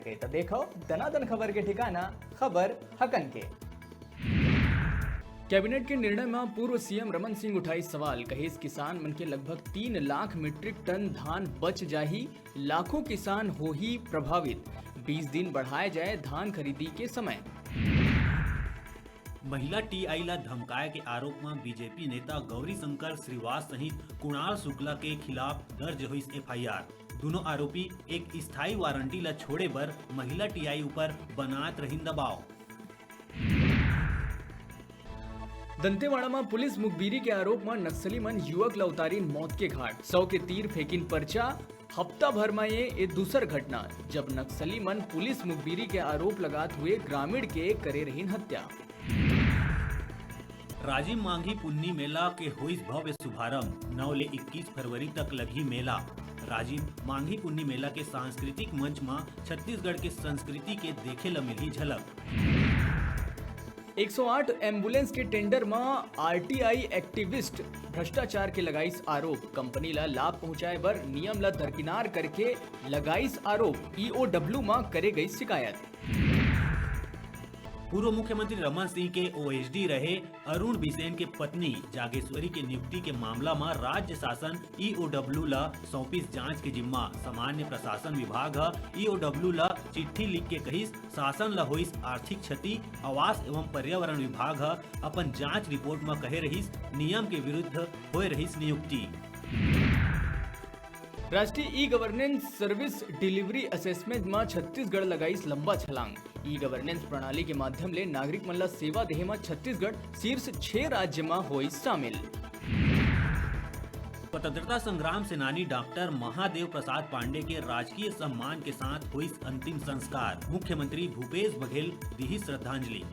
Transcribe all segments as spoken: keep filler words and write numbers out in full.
के त देखो दनादन खबर के ठिकाना, खबर हकन के। कैबिनेट के निर्णय म पूर्व सीएम रमन सिंह उठाइस सवाल, कहिस किसान मन के लगभग तीन लाख मीट्रिक टन धान बच जाही, लाखों किसान होही प्रभावित, बीस दिन बढ़ाए जाए धान खरीदी के समय। महिला टीआई ला धमकाए के आरोप म बीजेपी नेता गौरी शंकर श्रीवास सहित कुणाल शुक्ला के खिलाफ दर्ज होइस एफआईआर। दुनों आरोपी एक स्थायी वारंटी ला छोड़े बर महिला टीआई ऊपर बनात रहिन दबाव। दंतेवाड़ा म पुलिस मुखबिरी के आरोप म नक्सली मन युवक ला उतारिन मौत के घाट, सौ के तीर फेंकिन पर्चा। हफ्ता भर म ये, ये दूसर घटना, जब नक्सली मन पुलिस मुखबिरी के आरोप लगात हुए ग्रामीण के करे रहिन हत्या। राजिम मांगी पुन्नी मेला के होइस भव्य शुभारंभ, नौ ले इक्कीस फरवरी तक लगही मेला। राजिम मांगी पुन्नी मेला के सांस्कृतिक मंच म छत्तीसगढ़ के संस्कृति के देखे ल मिलही झलक। एक सौ आठ एम्बुलेंस के टेंडर म आरटीआई एक्टिविस्ट भ्रष्टाचार के लगाइस आरोप, कंपनी ल लाभ पहुंचाए बर नियम ल दरकिनार करके लगाइस आरोप, ईओडब्ल्यू म करे गई शिकायत। पूर्व मुख्यमंत्री रमन सिंह के ओएसडी रहे अरुण बिसेन के पत्नी जागेश्वरी के नियुक्ति के मामला म राज्य शासन ईओडब्ल्यू ल सौंपिस जांच के जिम्मा। सामान्य प्रशासन विभाग ह ईओडब्ल्यू ल चिट्ठी लिख के कहिस, शासन ल होइस आर्थिक क्षति। आवास एवं पर्यावरण विभाग ह अपन जांच रिपोर्ट म कहे रहिस, नियम के विरुद्ध होए रहिस नियुक्ति। राष्ट्रीय e governance service delivery assessment म छत्तीसगढ़ लगाइस लंबा छलांग। ई गवर्नेंस प्रणाली के माध्यम ले नागरिक मन ल सेवा देहे म छत्तीसगढ़ शीर्ष छह राज्य म होइस शामिल। स्वतंत्रता संग्राम सेनानी डॉक्टर महादेव प्रसाद पांडे के राजकीय सम्मान के साथ होइस अंतिम संस्कार, मुख्यमंत्री भूपेश बघेल दिही श्रद्धांजलि।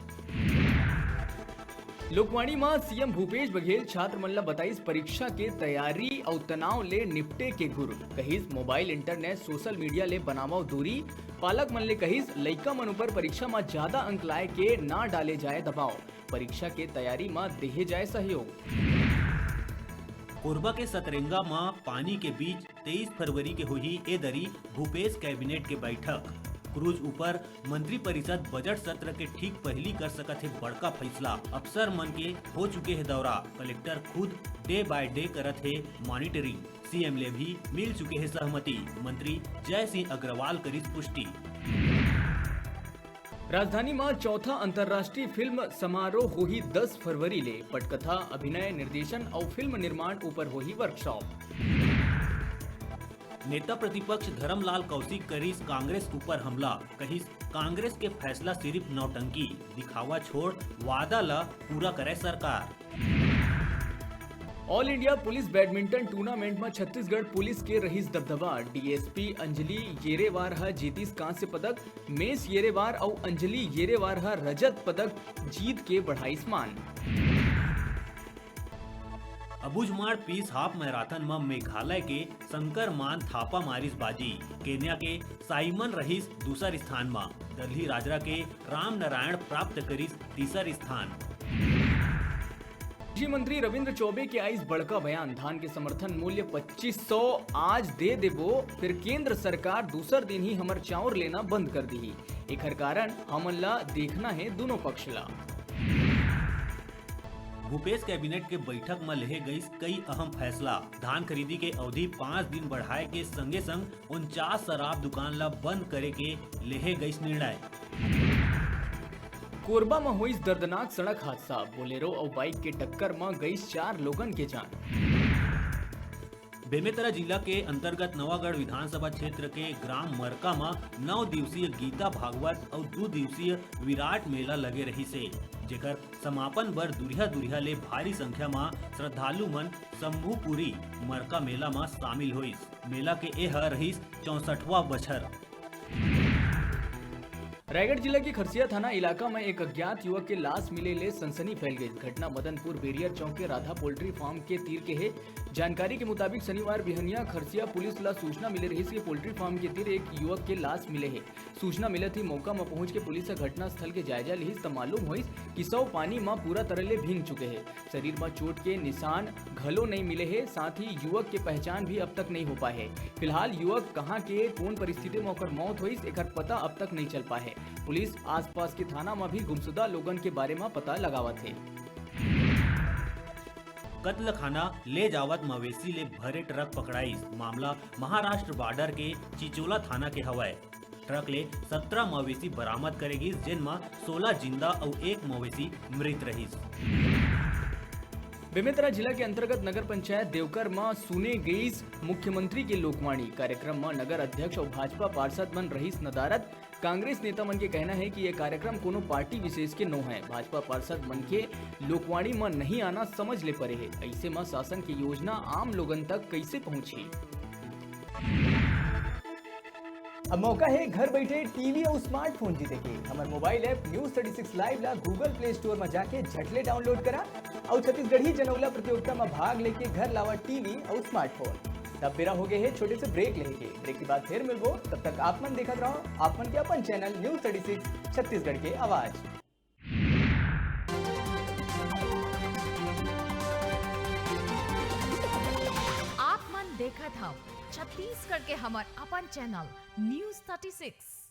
लोकवाणी म सीएम भूपेश बघेल छात्र मन ल बताइस परीक्षा के तैयारी अउ तनाव ले निपटे के गुर, कहिस मोबाइल, इंटरनेट, सोशल मीडिया ले बनावव दूरी। पालक मन ले कहिस लइका मन ऊपर परीक्षा म ज्यादा अंक लाए के ना डाले जाए दबाव, परीक्षा के तैयारी म देहे जाए सहयोग। कोरबा के सतरेंगा म पानी के बीच तेईस फरवरी के होही ए दरी भूपेश कैबिनेट के बैठक। क्रूज ऊपर मंत्रिपरिषद बजट सत्र के ठीक पहिली कर सकत हे बड़का फैसला। अफसर मन के हो चुके हे दौरा, कलेक्टर खुद डे बाय डे करत हे मॉनिटरिंग। सीएम ले भी मिल चुके हे सहमति, मंत्री जय सिंह अग्रवाल करिस पुष्टि। राजधानी म चौथा अंतर्राष्ट्रीय फिल्म समारोह होही दस फरवरी ले। पटकथा, अभिनय, निर्देशन अउ फिल्म निर्माण ऊपर होही वर्कशॉप। नेता प्रतिपक्ष धरमलाल कौशिक करिस कांग्रेस ऊपर हमला, कहिस कांग्रेस के फैसला सिर्फ नौटंकी, दिखावा छोड़, वादा ल पूरा करे सरकार। All India police badminton tournament म छत्तीसगढ़ पुलिस के रहिस दबदबा। डीएसपी अंजलि येरेवार ह जीतिस कांस्य पदक, मेस येरेवार अउ अंजलि येरेवार ह रजत पदक जीत के बढ़ाइस मान। अबूझमाड़ पीस हाफ मैराथन म मेघालय के शंकर मान थापा मारिस बाजी। केन्या के साइमन रहिस दूसर स्थान म। दल्ही राजरा के राम नारायण प्राप्त करिस तीसर स्थान। कृषि मंत्री रविंद्र चौबे के आइस बड़का बयान, धान के समर्थन मूल्य पच्चीस सौ आज दे देबो, फिर केंद्र सरकार दूसर दिन ही हमर चाउर लेना बंद कर दिही। एखर कारण हमन ला देखना हे दोनों पक्ष ला। भूपेश कैबिनेट के बैठक म लेहे गइस कई अहम फैसला। धान खरीदी के अवधि पाँच दिन बढ़ाए के संगे संग उनचास शराब दुकान ला बंद करे के लेहे गइस निर्णय। कोरबा म होइस दर्दनाक सड़क हादसा, बोलेरो अउ बाइक के टक्कर म गइस चार लोगन के जान। बेमेतरा जिला के अंतर्गत नवागढ़ विधानसभा क्षेत्र के ग्राम मरका म नौ दिवसीय गीता भागवत अउ दू दिवसीय विराट मेला लगे रहिस हे, जेकर समापन बर दुरिहा-दुरिहा ले भारी संख्या म श्रद्धालु मन शंभुपुरी मरका मेला म शामिल होइस। मेला के ए ह रहिस चौसठवां बछर। रायगढ़ जिला के खरसिया थाना इलाका में एक अज्ञात युवक के लाश मिले ले सनसनी फैल गई। घटना मदनपुर बेरियर चौक के राधा पोल्ट्री फार्म के तीर के हे। जानकारी के मुताबिक शनिवार बिहनिया खरसिया पुलिस ला सूचना मिले रहिस कि पोल्ट्री फार्म के तीर एक युवक के लाश मिले हे। सूचना मिलत ही मौका म पहुंच के पुलिस ह घटना स्थल के जायजा लिहिस, त मालूम होइस कि शव पानी म पूरा तरह ले भींग चुके हे। शरीर म चोट के निशान घलो नइ मिले हे, साथ ही युवक के पहचान भी अब तक नइ हो पाए हे। फिलहाल युवक कहां के कोन परिस्थिति म ओकर मौत होइस, एकर पता अब तक नइ चल पाए हे। पुलिस आसपास के थाना म भी गुमशुदा लोगन के बारे म पता लगावत हे। कत्लखाना ले जावत मवेशी ले भरे ट्रक पकड़ाइस। मामला महाराष्ट्र बॉर्डर के चिचोला थाना के हवय। ट्रक ले सत्रह मवेशी बरामद करे गिस, जेन म सोलह जिंदा अउ एक मवेशी मृत रहिस। बेमेतरा जिला के अंतर्गत नगर पंचायत देवकर म सुने गईस मुख्यमंत्री के लोकवाणी। कार्यक्रम म नगर अध्यक्ष अउ भाजपा पार्षद मन रहिस नदारद। कांग्रेस नेता मन के कहना हे कि ये कार्यक्रम कोनो पार्टी विशेष के नो हे। भाजपा पार्षद मन के लोकवाणी म नहीं आना समझ ले परे हे। अइसे म शासन के योजना आम लोगन तक कइसे पहुंचही? अब मौका हे घर बैठे टीवी अउ स्मार्टफोन जीते के। हमर mobile app News Thirty Six Live ला Google Play Store म जाके झटले डाउनलोड करा अउ छत्तीसगढ़ी जनउला प्रतियोगिता म भाग लेके घर लावा टीवी अउ स्मार्टफोन। तब बेरा हो गए हे छोटे से ब्रेक लेहे के। ब्रेक के बाद फिर मिलबो, तब तक आप मन देखत रहो आप मन के अपन channel News Thirty Six Chhattisgarh के आवाज। आप मन देखत हव छत्तीसगढ़ के हमर अपन चैनल News Thirty Six।